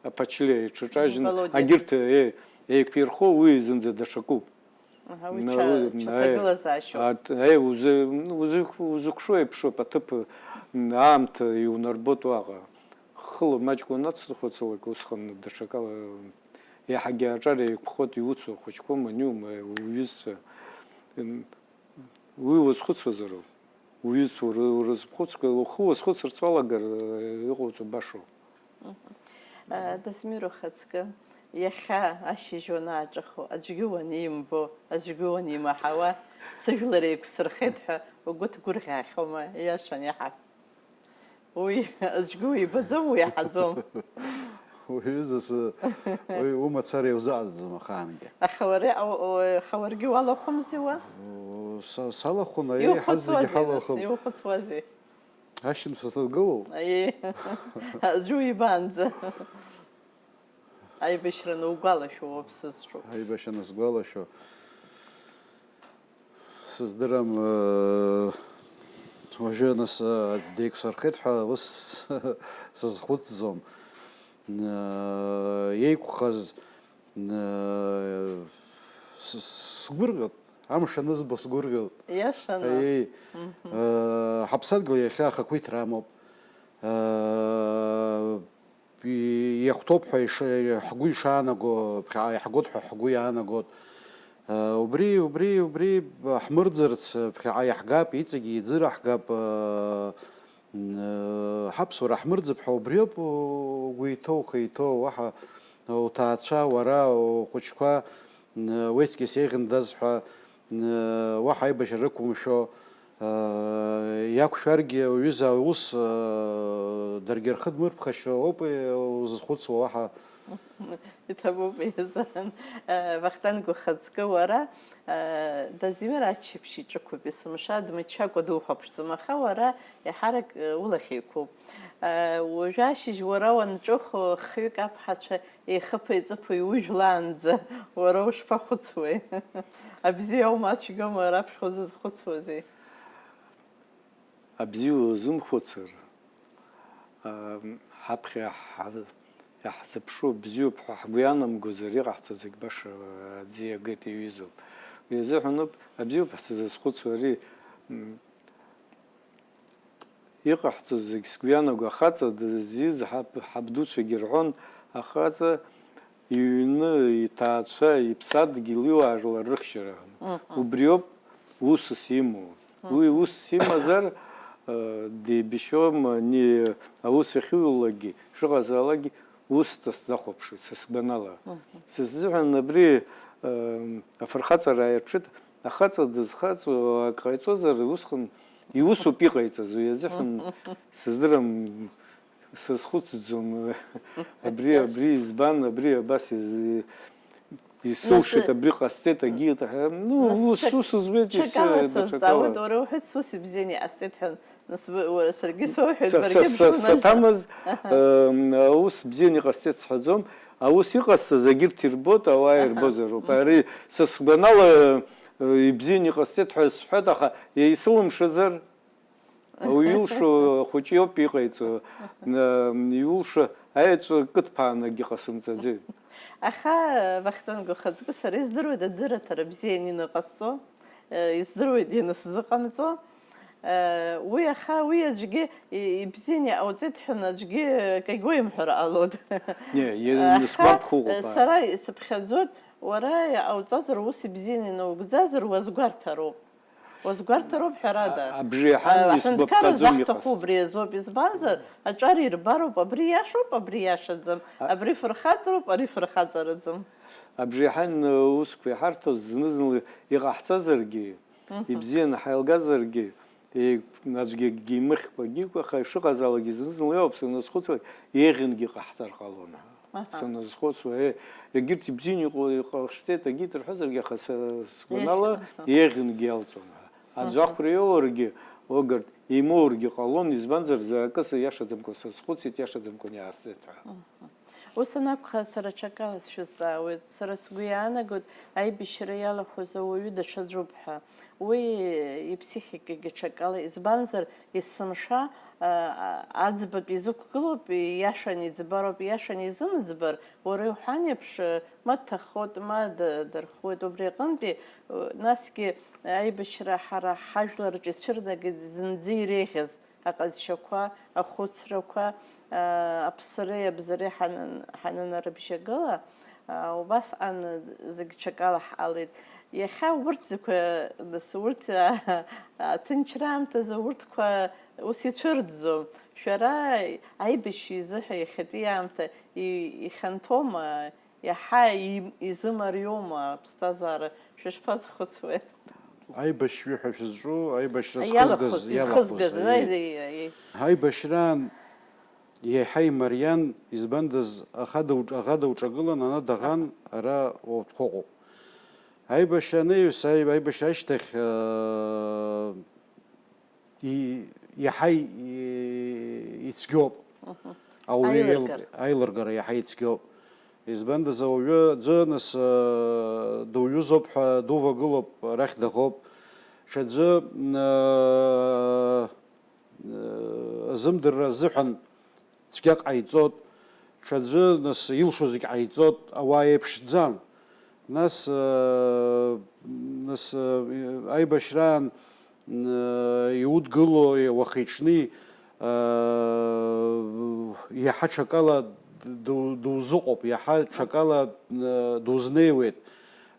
э, Пачелиа иҽаҿажьны, Володя. Агьырҭ, э, еиқәирхо уи зынӡа даҽакуп. Аҳа, уи На-, ҽа-, уи, ҽа-, наи, ҭагылазаашьоуп. Ат-, аи, узы-, узы-, узықәшәо еиԥшуп, аҭыԥ, м, аамҭа иунарбоит уаҟа. Хыла маҷк уанацхәыцлак, усҟан даҽакала, еиҳагьы аҿар еиқәхоит, иуцу ахәыҷқәоума, аниума, уҩызцәа. М, уи уазхәыцуазароуп. Уҩызцәа уры-, урызхәыцкәа, ухы уазхәыцырц уалагар, э, иҟауҵо башоуп. Мгм. Э, Дазмир, ухаҵкы, Иахьа ашьыжь уанааҿахо, аӡәгьы уанимбо, аӡәгьы уанимаҳауа, сыжәлар еиқәсырхеит ҳәа угәы ҭгәырӷьаахьоума, иашан иаҳа? Уи аӡәгьы уибаӡом, уиаҳаӡом. Уҩыза, уи умацара иузаҟаҵаӡом ахаангьы. Аха уара, ау-, ау-, аха уаргьы уалахәымзи уа? Са-, салахәын, аиеи, ҳазегьы Иухәыцуазеи, нас, ҳалахәын. Иухәыцуазеи? Ашьҭымҭа садгылоуп. Аиеи, аӡәы уибаанӡа. Аибашьра анугәалашәо уоуп сызҿу. Аибашьра анысгәалашәо, сыздырам, э, уажәы нас, э, аӡә деиқәсырхеит ҳәа ус сазхәыцӡом. Э, еиқәхаз, э, с-, сгәырӷьоит, амш анызбо сгәырӷьоит. Иашаны. Аиеи. Мгм. Э, ҳаԥсадгьыл иахьа ахақәиҭра амоуп. Э, и-, иахәҭоуп ҳәа иш-, ҳгәы ишаанаго, ԥхьаҟа иаҳгоит ҳәа ҳгәы иаанагоит. Э, убри, убри, убри ҳмырӡырц, ԥхьаҟа иаҳгап, иҵегьы иӡыраҳгап, э, н-, э, ҳаԥсуара ҳмырӡып ҳәа убриоуп, у-, угәы иҭоу, ухы иҭоу, уаҳа уҭаацәа, уара, ухәыҷқәа, н-, уеизгьы сеиӷьындаз ҳәа, уаҳа аибашьра рықәымшәо, иақәшәаргьы, уҩыза аус, даргьы рхы дмырԥхашьо ауп узызхәыцуа, уаҳа. Иҭабуп, еизан. Вахтанг, ухаҵкы уара, Дазмир аччаԥшь иҿықәуп, есымша дмыччакәа духәаԥшӡом, аха уара еиҳарак улахь еиқәуп. Уажәы ашьыжь уара уанҿыхо, хҩык аԥҳацәа еихыԥа-еиҵыԥо иужәлаанӡа уара ушԥахәыцуеи? Абзиа аума, ацәгьоума раԥхьа узызхәыцуазеи? Абзиа узымхәыцыр, ам, ҳаԥхьа иаҳ-, иаҳзыԥшу бзиоуп ҳәа ҳгәы иаанамгозар, иҟаҳҵо зегь баша аӡы иагеит, иҩызоуп. Уи азыҳәаноуп, абзиоуп ҳзызхәыцуа ари, м, Иҟаҳҵо зегь сгәы ианаго, ахаҵа дыззиз ҳаб-, ҳабдуцәагьы рҳәон, ахаҵа иҩны, иҭаацәа, иԥсадгьыл, иуаажәлар рыхьчара. Мгм. Убриоуп усс имоу. Мгм. Уи усс имазар, э, деибашьуама, ани аус ахьиулакгьы, шыҟазаалакгьы, усҵас дахәаԥшуеит, са сгәанала. Мгм. Са сзыҳәан абри, э, афырхаҵара иаҿыт, ахаҵа дызхаҵо ак ҟаиҵозар, усҟан Иусуп иҟаиҵаз, уи азыҳәан сыздырам, сазхәыцӡом, абри, абри избан, абри абас из-, исылшеит, нас, абри ҟасҵеит, агьигьы ҳәа, ну, нас ус, ҽак-, ус зуеит, ҽакала ишьа-, сазҵаауеит, даҽакала. Уара уҳәеит, сус ибзианы иҟасҵеит ҳәа, нас уара саргьы сауҳәеит, са, баргьы са, са, бшәымаз. Саҭамыз, ам, аус бзианы иҟасҵеит сҳәаӡом, аус иҟасҵаз агьырҭ ирбоит, ауаа, аҳа, ирбозароуп. Мгм. Ари са сгәанала, э, ибзианы иҟасҵеит ҳәа сҳәоит, аха исылымшазар? Ауаҩы илшо ахәыҷы иоуп иҟаиҵо, м, иулшо аеҵәа кыдԥаанагьы ҟасымҵаӡеит. Аха, Вахтанг, ухаҵкы сара издыруеит адырраҭара бзиа аныҟасҵо, э, издыруеит ианысзыҟамҵо. Э, уи аха, уи аӡәгьы и-, ибзианы иҟауҵеит ҳәа аӡәгьы акагь уимҳәар ҟалоит. Не, аха, ианысгәарҭо уҟоуп, э, сара исыԥхьаӡоит, уара иҟауҵазар, ус ибзианы инаугӡазар, уазгәарҭароуп. Уазгәарҭароуп, ҳәарада. А-, абжеиҳан, э, исгәаԥхаӡом, аҳәынҭқарра захҭаху иҟасҵаз. Убри азоуп, избанзар, аҿар ирбароуп, абри иашоуп, абри иашаӡам, а- абри фырхаҵароуп, ари фырхаҵараӡам. Абжеиҳан, э, усқәа иҳарҭоз зны-зынла иҟаҳҵазаргьы, мгм, ибзианы ҳаилгазаргьы, е-, аӡәгьы акгьы имыхькәагьы, аха ишыҟазаалакгьы зны-зынла иоуп, саназхәыцлак, еиӷьынгьы ҟаҳҵар ҟалон ҳәа. Аҳа. Саназхәыцуа, е, егьырҭ ибзианы иҟо-, иҟашәҵеит, егьырҭ рҳәозаргьы, аха са сгәанала, еиӷьын, аҳа, еиӷьынгьы иалҵуан ҳәа. Аӡә, аҳа, ахәра иоургьы, уагартә имоургьы ҟалон, избанзар, акы са иашаӡамкәа сазхәыцит, иашаӡамкәан иаасҵеит ҳәа. Аҳа. Ус анакәха, сара ҽакала сшәызҵаауеит. Сара сгәы иаанагоит, аибашьра иалахәыз ауаҩы даҽаӡәуп ҳәа. Уи иԥсихикагьы ҽакала, избанзар, есымша, а, а, аӡбатә изықәгылоуп, ииашаны иӡбароуп, ииашаны изымӡбар, уара иуҳәан еиԥш, ма дҭаххоит, ма д-, дырхуеит. Убри аҟынтәи, насгьы аибашьра ҳара ҳажәлар рҿы ицәырнагеит зынӡа иреиӷьыз аҟазшьақәа, ахәыцрақәа, аа, аԥсреи абзареи ҳанын-, ҳанынарыбжьагыла, аа, убасҟан зегь ҽакала ҳҟалеит. Иахьа урҭ зқәа, нас, урҭ, аа, аҭынчра аамҭазы урҭқәа ус ицәырӡӡом. Шәара аибашьҩы изыҳәа иахьатәи аамҭа и-, ихьанҭоума? Иаҳа им-, изымариоума аԥсҭазаара, шәышԥазхәыцуеи? Аибашьҩы ҳәа шәызҿу, аибашьра зхызгаз, изхызгаз, иалахәыз, аиеи. Аибашьраан иаҳа имариан, избандаз, аӷа дауҿ-, аӷа дауҿагылан, ана даӷан, ара уаутәқәа ыҟоуп. Аибашьра анеиҩс, аи-, аибашьра ашьҭахь, аа, и-, иаҳа и-, ицәгьоуп. Ауаҩы аилыргара. Аилыргара иаҳа ицәгьоуп. Избандаз, ауаҩы аӡәы, нас, аа, дуҩызоуп ҳәа дувагылоуп, арахь даӷоуп. Ҽаӡәы, аа, азымдырра азыҳәан цәгьа ҟаиҵот, ҽаӡәы, нас, илшо зегь ҟаиҵот, ауаа еиԥшӡам. Нас, нас, аибашьраан иудгыло уахи-ҽни иаҳа ҽакала ду-, дузыҟоуп, иаҳа ҽакала дузнеиуеит.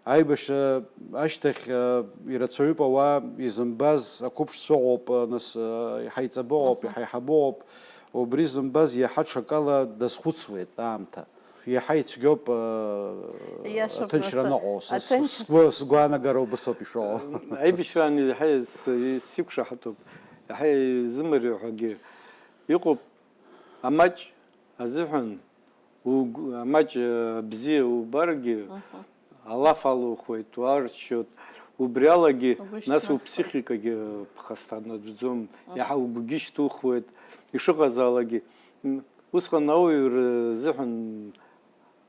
Аибашьра ашьҭахь, а, ирацәаҩуп ауаа изымбаз, ақәыԥшцәа ыҟоуп, а, нас, а, иҳаиҵбы ыҟоуп, иҳаиҳабы ыҟоуп, убри зымбаз иаҳа ҽакала дазхәыцуеит аамҭа. Иаҳа ицәгьоуп, а, иашоуп, аҭынчра нас, аныҟоу, са, аҭынч- сгәы, сгәаанагара убыс ауп ишыҟоу. Аибашьраан иаҳа ис-, ис-, сиқәшаҳаҭуп, иаҳа изымариоу ҳәагьы. Иҟоуп амаҷ азыҳәан, угә-, амаҷ, а, бзиа убаргьы, алаф алухуеит, уарччоит, убри алагьы, угәы нас шьҭнахуеит. Уԥсихикагьы ԥхасҭанаӡәӡом, аҳа, иаҳа угәгьы шьҭухуеит, ишыҟазаалакгьы. М, усҟан ауаҩра азыҳәан,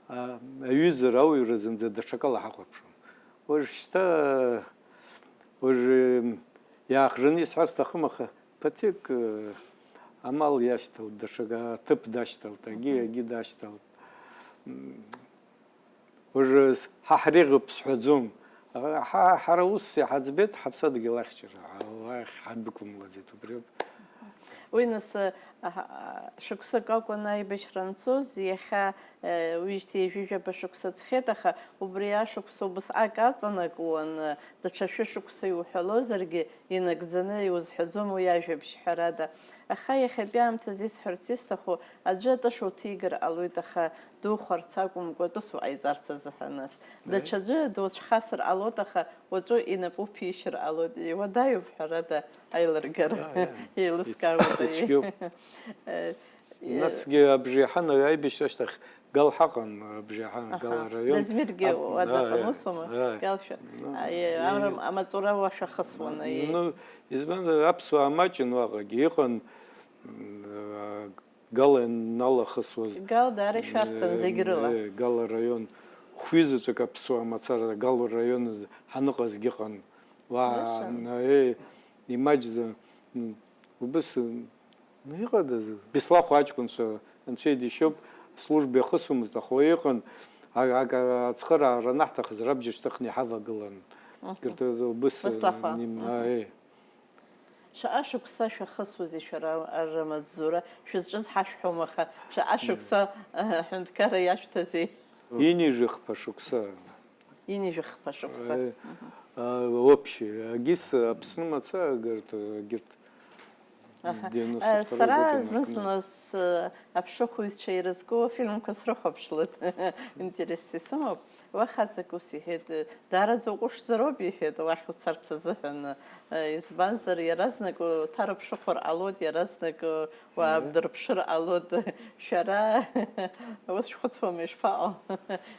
а, аҩызара, ауаҩра зынӡа даҽакала ҳахәаԥшуан. Уажәшьҭа, уажә, м, иаахжаны исҳәар сҭахым, аха ԥыҭҩык, э, амал иашьҭалт, даҽак аҭыԥ дашьҭалт, агьи, агьи дашьҭалт. М, Уажәы с-, ҳа ҳреиӷьуп сҳәаӡом. Ҳа, ҳара ус иҳаӡбеит, ҳаԥсадгьыл ахьчара, Аллаҳ ҳадәықәымлаӡеит, убриоуп. Уи нас, а, а, шықәсык акәын аибашьра анцоз, иахьа, э, уижьҭеи ҩажәижәаба шықәса ҵхеит, аха убри ашықәса убасҟак аҵанакуан, э, даҽа шәышықәса иуҳәалозаргьы, инагӡаны иузҳәаӡом уи ажәабжь, ҳәарада. Аха иахьатәи аамҭазы исҳәарц исҭаху, аӡәы атыша уҭигар ҟалоит, аха духәарц акәымкәа, атәыс уҟаиҵарц азыҳәан нас. Даҽаӡәы дуцәхасыр ҟалоит, аха уаҵәы инапы уԥишьыр ҟалоит. Иуадаҩуп, ҳәарада, аилыргара. Еилыскаауеит. Ицәгьоуп. Э, насгьы абжеиҳан аибашьра ашьҭахь Гал ҳаҟан, абжеиҳан, Гал араион. Дазмиргьы уа дыҟан, усума? Галшәа. Ну, амацәура уашәахысуан, аиеи. Ну, избанзар, аԥсуаа маҷын уаҟагьы, иҟан, м, Гал ианалахысуаз. Гал даара ишәарҭан, э, зегь рыла. Э, Гал араион. Хәҩызаҵәык аԥсуаа мацара Гал раион ҳаныҟазгьы ыҟан. Уа, э, имаҷӡан, м, убыс, м, иҟадаз, Беслахә аҷкәынцәа, анцәа идишьоуп, служба иахысуамызт, аха уа иҟан, а-, ак-, ацхыраара анаҳҭахыз, рабџьар шьҭыхны иҳавагылан. Мгм. Кырҭа-, убыс, Беслахәа. Ним-, Мгм. А, э. Шаҟа шықәса шәахысуазеи шәара арра амаҵзура? Шәызҿыз ҳашәҳәом, аха шаҟа шықәса, э, аҳәынҭқарра иашәҭазеи? Ҩынҩажәи хԥа шықәса. Ҩынҩажәи хԥа шықәса. Э, Мгм. А, общий, агьыс Аԥсны мацара, егьырҭ, егьырҭ. Аҳа. Девяносто второй год. Э, сара инаркны. Зны-зынла с-, э, аԥшыхәҩцәа ирызку афильмқәа срыхәаԥшлоит. Интересс исымоуп. Уа хаҵак ус иҳәеит, э, даараӡа уҟәышзароуп, иҳәеит, уахь уцарц азыҳәан. Э, избанзар, иаразнак уҭарыԥшыхәыр ҟалоит, иаразнак, э, уаабдырԥшыр ҟалоит. Шәара ус шәхәыцуама, ишԥаҟоу?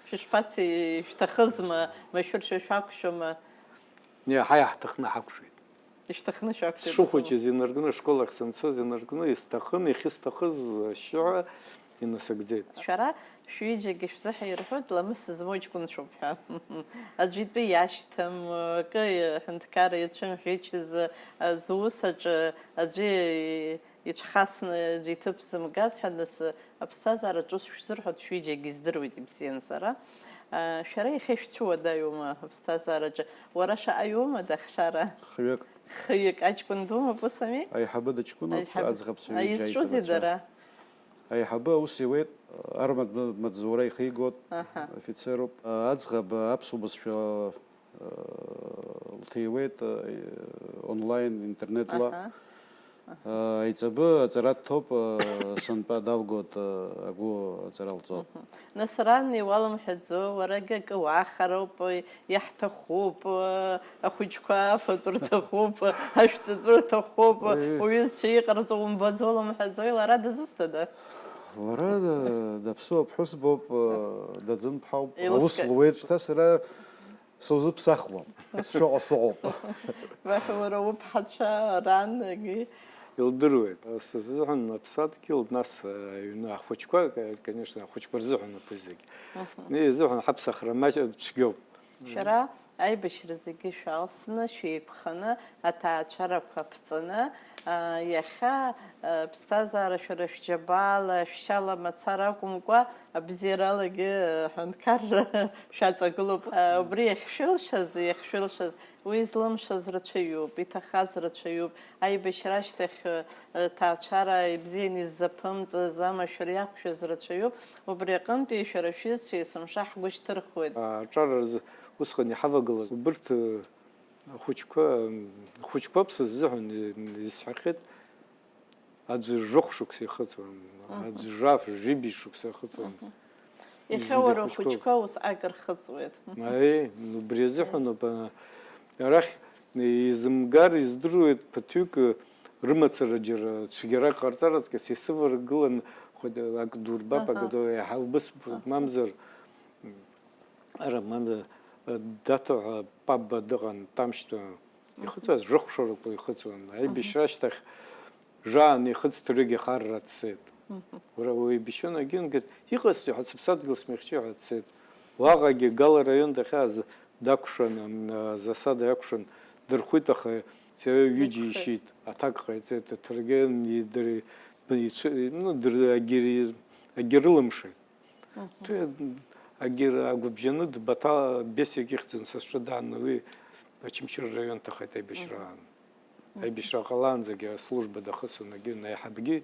Шәышԥацеи, шәҭахызма, машәыршәа шәақәшәома? Иаҳа иаҳҭахны ҳақәшәеит. Ишәҭахны шәақәшәеит. Сшыхәыҷыз инаркны, ашкол ахь санцоз инаркны, исҭахын, иахьысҭахыз ашьшьыҳәа инасыгӡеит. Шәара шәҩыџьагьы шәзыҳәа ирҳәоит, ламыс змоу ҷкәынцәоуп ҳәа. Аӡәы итәы иашьҭам, акы аҳәынҭқарра иацәымӷьычыз, зус аҿы аӡәы иҽхасны аӡәы иҭыԥ зымгаз ҳәа, нас, аԥсҭазаара ҿыц шәзырҳәоит, шәҩыџьагьы издыруеит, ибзиан сара. А, шәара иахьа шәцәыуадаҩума аԥсҭазаараҿы? Уара шаҟаҩ умада, Хшара? Хҩык. Хҩык. Аҷкәын думоуп, ус ами? Аиҳабы дыҷкәыноуп, аиҳабы. Аӡӷабцәа ҩыџьа. Изҿузеи аиҭагацәа. Дара? Аиҳабы аус иуеит, арматә маҵзура ихигоит, аҳа, офицеруп. Аӡӷаб аԥсуа бызшәа лҭиуеит, э, онлайн, интернетла. Аҳа. Аиҵбы аҵара дҭоуп, сынтәа далгоит, агәы аҵара лҵо. Нас ран иуалымҳәаӡо, уарагьы акы уахароуп, иаҳҭахуп, ахәыҷқәа афатәы рҭахуп, ашәҵатәы рҭахуп, уҩызцәа иҟарҵо умбаӡо лымҳәаӡои, лара дызусҭада? Лара даԥсуа ԥҳәыс боуп, даӡын ԥҳауп, аус луеит, шьҭа сара сузыԥсахуам, сшыҟа сыҟоуп. Баҳәа уара уԥҳацәа ран егьи. Илдыруеит, сызыҳәан аԥсадгьыл, нас аҩны ахәыҷқәа, конечно, ахәыҷқәа рзыҳәан аԥызагь. Изыҳәан ҳаԥсахра маҷ цәгьоуп. Шәара аибашьра зегьы шәалсны, шәеиқәханы, аҭаацәарақәа ԥҵаны, иахьа ԥсҭазаара шәара шәџьабаала, шәшьала мацара акәымкәа, абзиаралагьы аҳәынҭқарра шәаҵагылоуп. Убри иахьшәылшаз, иахьшәылшаз, уи злымшаз рацәаҩуп, иҭахаз рацәаҩуп. Аибашьра ашьҭахь ҭаацәара ибзианы иззаԥымҵаз, амашәыр иақәшәаз рацәаҩуп. Убри аҟынтәи шәара шәҩызцәа есымша ҳгәы шьҭырхуеит. Аҿар рзы усҟан иҳавагылаз убырҭ ахәыҷқәа, хәыҷқәоуп сыззыҳәан, исҳәахьеит, аӡәы жәохә шықәса ихыҵуан, аӡәы жәаф, жәибжь шықәса ихыҵуан. Иахьа уара ухәыҷқәа ус акыр хыҵуеит. Аи, убри азыҳәаноуп, арахь изымгар издыруеит, ԥыҭҩык рымацара џьара цәгьарак ҟарҵар аҵкыс исываргылан, ак дурбап, ак ду, еиҳа убыс, мамзар, ара, мамзар, Даҭо ҳәа папба дыҟан, Тамшьтәа ихыҵуаз, жәохә шарақәа ихыҵуан, аибашьра ашьҭахь Жан ихыҵ дырҩегьых арра дцеит. Уара уеибашьуан, агьынгьы иҟасҵеи ҳәа, сыԥсадгьыл смыхьчеит ҳәа дцеит. Уаҟагьы Гала араион дахьааз дақәшәан, засада иақәшәан дырхәит, аха сара ҩыџьа ишьит, аҭак ҟаиҵеит, аҭыргьы дыр-, ицәы-, ну, дыр-, агьыр-, агьырылымшеит. Ҭәы-, агьыр-, агәыбжьанытә Баҭал Бесик ихьӡын, са сҿы дааны уи Очамчыра араион дҭахеит аибашьраан. Аибашьра ҟалаанӡагьы аслужба дахысуан, агьын аиҳабгьы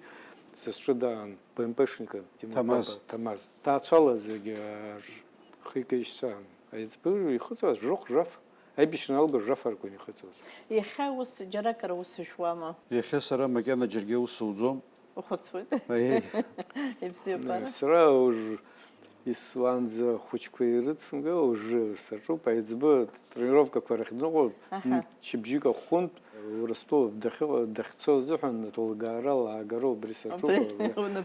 са сҿы даан, БМПшникы Тимур Ҭамаз. Баба, Ҭамаз. Ҭаацәала зегьы, ар-, хҩык еишьцәан. Аиҵбы ихыҵуаз жәохә, жәаф, аибашьра аналга жәаф аркәын ихыҵуаз. Иахьа ус џьаракыр аус жәуама? Иахьа сара макьана џьаргьы аус суӡом. Ухәыцуеит. Ибзиоуп. Сара уажә исуанӡа ахәыҷқәа ирыцымго, уажәы саҿуп, аиҵбы тренировкақәа рахь дныҟәоит, мчыбжьык ахәынтә, Урыстәыла дахьыҟа-, дахьцо азыҳәан, лгара, лаагара убри саҿуп.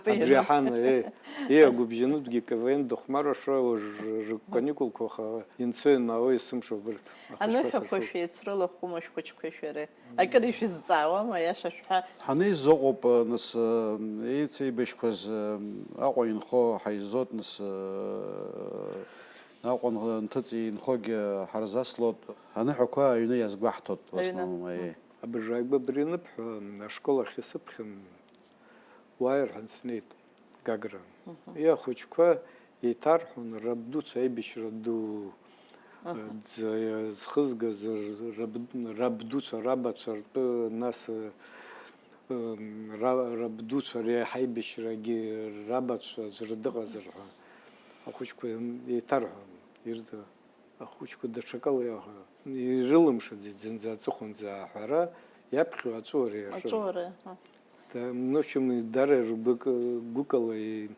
Абри аҳан, е, е, агәыбжьанытәгьы КВН дыхәмаршәа, уажә рыканикулқәа аха инцо-ианаало есымша убырҭ ахәыҷқәа саҿуп. Аныҳәақәа шәеицрылахәума шәхәыҷқәеи шәареи? Акыр ишәызҵаауама, аиаша шәҳәа? Ҳанеизо ыҟоуп, нас, еицеибашьқәаз Аҟәа инхо ҳаизот, нас, Аҟәа нҭыҵ инхогьы ҳарзаслот, аныҳәақәа аҩны иазгәаҳҭот, в основном, аиеи. Абыржәы ааигәа абри аныбҳәо, ашкол ахь исыԥхьан, уааи рҳәан снеит. Гагра. Уи ахәыҷқәа еиҭарҳәон, рабдуцәа аибашьра ду, э, дзы-, зхызгаз р-, раб-, рабдуцәа, рабацәа ртәы, нас, э, ра-, рабдуцәа реиҳа аибашьрагьы рабацәа аӡәыр дыҟазар ҳәа ахәыҷқәа еиҭарҳәон, ирҭ-, ахәыҷқәа даҽакала иаҳәа, ирылымшаӡеит зынӡа аҵыхәанӡа аҳәара, иаԥхьо аҵәыуара иаҿын. Аҵәыуара, аҳа. Та, ну, в общем, дара ргәык-, гәыкала и-,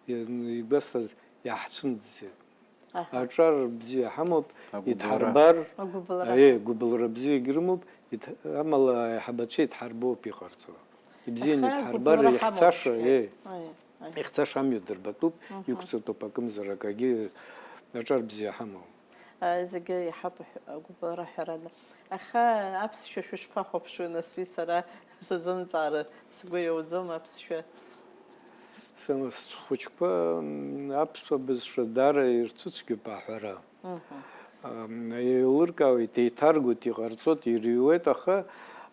и-, игәасҭаз иаҳцәымӡӡеит. Аҳа. Аҿар бзиа ҳамоуп, Агәыбылра. Иҭҳарбар, Агәыбылра. Аиеи, гәыбылра бзиагьы рымоуп, иҭ-, амала аиҳабацәа иҭҳарбоуп иҟарҵо. Ибзианы Аха иҭҳарбар, агәыбылра ҳамоуп, ихьцаша, шәҳәеит. Аиеи. Аиеи, аиеи. Ихьцаша амҩа дырбатәуп, Мгм. Иқәҵатәуп акымзар акагьы, аҿар бзиа ҳамоуп. А, зегьы иҳаб-, агәыбылра ҳәарада. Аха аԥсшәа шәышԥахәаԥшуеи, нас, уи сара сазымҵаара сгәы иауӡом аԥсшәа. Сара схәыҷқәа, м, аԥсуа бызшәа даара ирцәыцәгьоуп аҳәара. Мгм. Ам, еилыркаауеит, еиҭаргоит, иҟарҵоит, ирыҩуеит, аха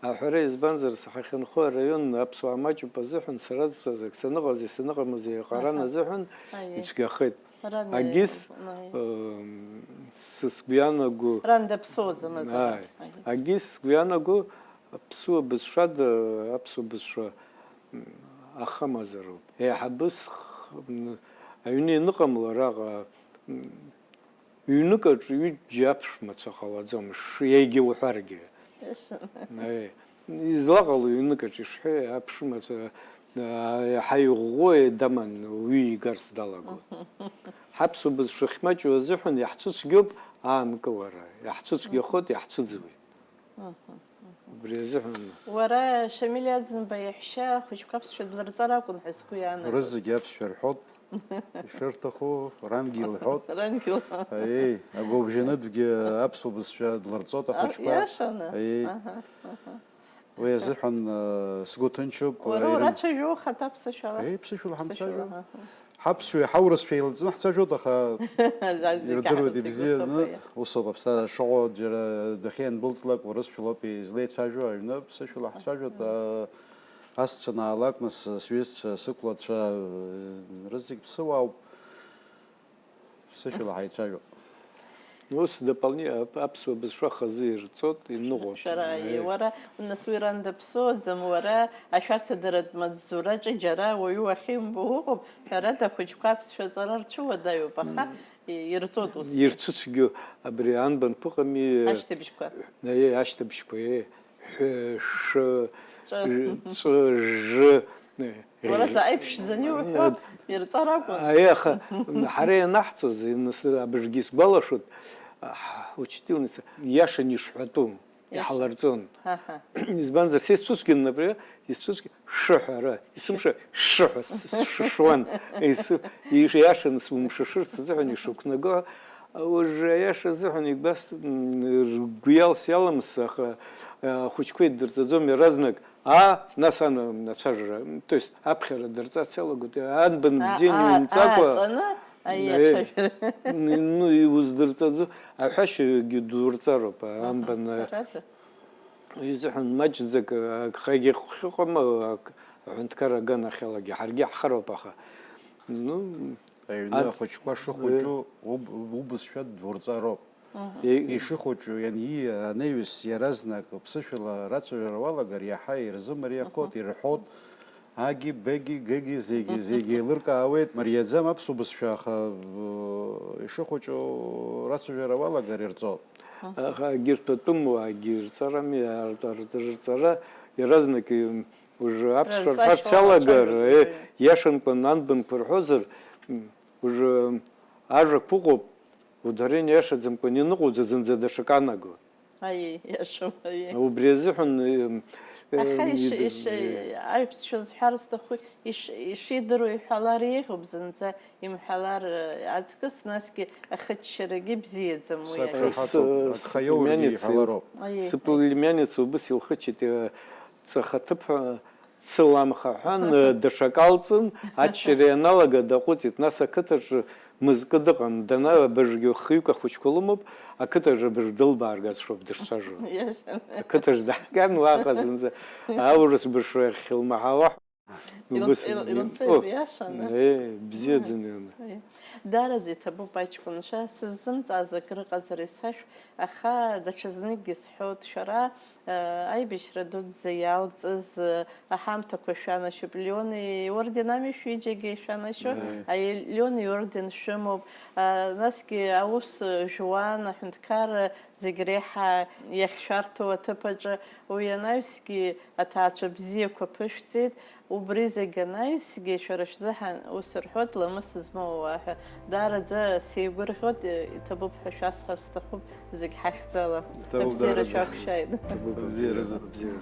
аҳәара, избанзар, ҳахьынхо араион аԥсуаа маҷуп азыҳәан, сара сазак саныҟази саныҟамзи аҟаран Аҳа. Азыҳәан Аиеи. Ицәгьахеит. Ран Агьыс, иаиааит, м, сысгәы ианаго, Ран даԥсоуӡам азы. Ааи. Ага. Агьыс сгәы ианаго, аԥсуа бызшәада, аԥсуа бызшәа, м, ахамазароуп. Еиҳабыс х-, м, аҩны ианыҟамло араҟа, м, ҩнык аҿы ҩыџьа аԥшәмацәа ҟалаӡом, ш-, егьа уҳәаргьы. Ес. Аи. Излаҟало ҩнык аҿы ишҳәеи, аԥшәмацәа, аа, иаҳа иӷәӷәои, даман, уаҩы игарц далагон. Ҳаԥсуа бызшәа ахьмаҷу азыҳәан иаҳцәыцәгьоуп аанкылара, иаҳцәыцәгьахоит, иаҳцәыӡуеит. Убри азыҳәан. Уара, Шамиль Аӡынба иаҳәшьа, ахәыҷқәа аԥсшәа длырҵар акәын ҳәа сгәы иаанагоит. Рызегьы аԥсшәа рҳәот, ишырҭаху, рангьы илҳәот. Рангьы илҳәот. Аиеи, агәыбжьанытәгьы аԥсуа бызшәа длырҵот ахәыҷқәа. Иашаны? Аиеи. Аҳа, аҳа. Уи азыҳәан, э, сгәы ҭынчуп. Уара, э, ирым- урацәажәо ухаҭа ԥсышәала? Э, ԥсышәала ҳамцәажәо. Ԥсышәала, аҳа. Ҳаԥсшәеи ҳаурысшәеи еилаҵны ҳцәажәоит, аха зегь ирдыруеит ҳарацәажәоит ибзианы, усоуп, аԥсҭазаара шыҟоу, џьара адәахьы иандәылҵлак урысшәалоуп излеицәажәо, аҩны ԥсышәала ҳцәажәоит, а, асцәа наалак, нас сҩызцәа, сықәлацәа, э, рызегь ԥсыуаауп. Ԥсышәала ҳаицәажәо. Ус дополни-, ап-, аԥсуа бызшәа хазы ирҵот, иныҟәоит. Шәара, Аи. Уара, нас, уи ран даԥсуаӡам, уара, ашәарҭадаратә маҵзураҿы џьара уаҩы уахьимбо уҟоуп, ҳәарада, ахәыҷқәа аԥсшәа аҵара рцәыуадаҩуп, аха, М. и-, ирҵот ус. Ирцәыцәгьоу абри анбанқәа ыҟами, Ашьҭыбжьқәа. Аи, ашьҭыбжьқәа, аи. Ҳәы, шәы, Ҵәы. Ҵәы, жы. Уара заҟа иԥшӡаны иуҳәо, ирҵар акәын. Аиеи, аха ҳара ианаҳҵоз, нас абыржәгьы исгәалашәоит, ҳ-, учительница, иашан ишҳәатәу, иаша. Иҳаларҵон. Аҳа. Избанзар, са исцәыцәгьан, например, исцәыцәгьан, шәы ҳәа, ара, исымша, шәы ҳәа с-, сшәышәуан. Ис-, иш-, иашаны сумшәышәырц азыҳәан ишықәнаго, уажәы аиаша азыҳәан игәасҭ-, м, ргәы иалс-, иаламыс, аха, а, ахәыҷқәа иддырҵаӡом иаразнак, А, нас ан-, ацәажәара, то есть аԥхьара дырҵарц иалагоит, анбан А, бзианы а, имҵакәа, а, ҵаны, аиеи, э, ацәажәара. Н-, ну, иуздырҵаӡо, аҳәашьагьы дурҵароуп, Аҳа, анбан, э, ҳәарада. Изыҳәан маҷӡак, э, агхагьы хәхьыҟам, э, ак-, аҳәынҭқар аганахьалагьы, ҳаргьы ҳхароуп, аха, ну, Аҩны ац-, ахәыҷқәа э, шыхәыҷу уб-, убызшәа дурҵароуп. Мгм. Е- Ишыхәыҷу ианиа анаҩс иаразнак ԥсышәала рацәажәара уалагар, иаҳа ирзымариахоит, Мгм. ирҳәот, аги, беги, геги, зегьы, зегьы еилыркаауеит, мариаӡам аԥсуа бызшәа, аха, э, ишыхәыҷу рацәажәара уалагар, ирҵот. Аха егьырҭ атәымуаагьы рҵарами, ар-, ар-, рҵара иаразнак, м, уажәы аԥсшәа Рырҵашьа рҳәарц иалагар, уалацәажәозар, э, уаҩы. Иашамкәан анбанқәа рҳәозар, м, уажәы ажәақәа ыҟоуп, ударение иашаӡамкәан ианыҟоуҵа зынӡа даҽак анаго. Аиеи, иашоуп, аиеи. Убри азыҳәан, э, Аха э, иш-, ид-, иш-, э, аҩԥсшәа зҳәар зҭаху, иш-, ишидыруа иҳәалар еиӷьуп, зынӡа имҳәалар, э, аҵкыс, насгьы ахыччарагьы бзиаӡам уи аиԥш. Сақәшаҳаҭуп, С-, агхаиоургьы сплемянница, иҳәалароуп. Аиеи, аиеи. Сплемянница убыс илхыччеит, э, ҵаха ҭыԥ ҳәа, цыламха ҳәан, э, даҽак алҵын, аччара ианалага даҟәыҵит, нас ақыҭаҿы мызкы дыҟам, дана абыржәгьы хҩык ахәыҷқәа лымоуп, ақыҭаҿы абыржә дылбааргацшәоуп дышцәажәо. Иашан. Ақыҭаҿ дааиган уаҟа зынӡа аурыс бызшәа иахьылмаҳауа ҳәа. Ил-, Убыс ил-, ил-, илҵеит, о, иашан, э? Э, бзиаӡаны иана. Э. Даараӡа иҭабуп аҷкәынцәа, сыззымҵааз акрыҟазар исашәҳә, аха даҽазныкгьы сҳәоит, шәара Аибашьра дуӡӡа иалҵыз аҳамҭақәа шәанашьоуп. Леон иорден ами шәҩыџьагьы шәанашьо? Аиеи. Аи-, Леон иорден шәымоуп. А, насгьы аус жәуан, аҳәынҭқарра зегь реиҳа иахьшәарҭоу аҭыԥ аҿы. Уи анаҩсгьы аҭаацәа бзиақәа ԥышәҵеит. Убри зегь анаҩсгьы шәара шәзыҳәан ус рҳәоит, ламыс змоу ауаа ҳәа. Даараӡа сеигәырӷьоит, иҭабуп ҳәа шәасҳәар сҭахуп, зегь ҳахьӡала. Иҭабуп, абзиара даараӡа. Шәақәшәааит. Иҭабуп, абзиаразы. Абзиара.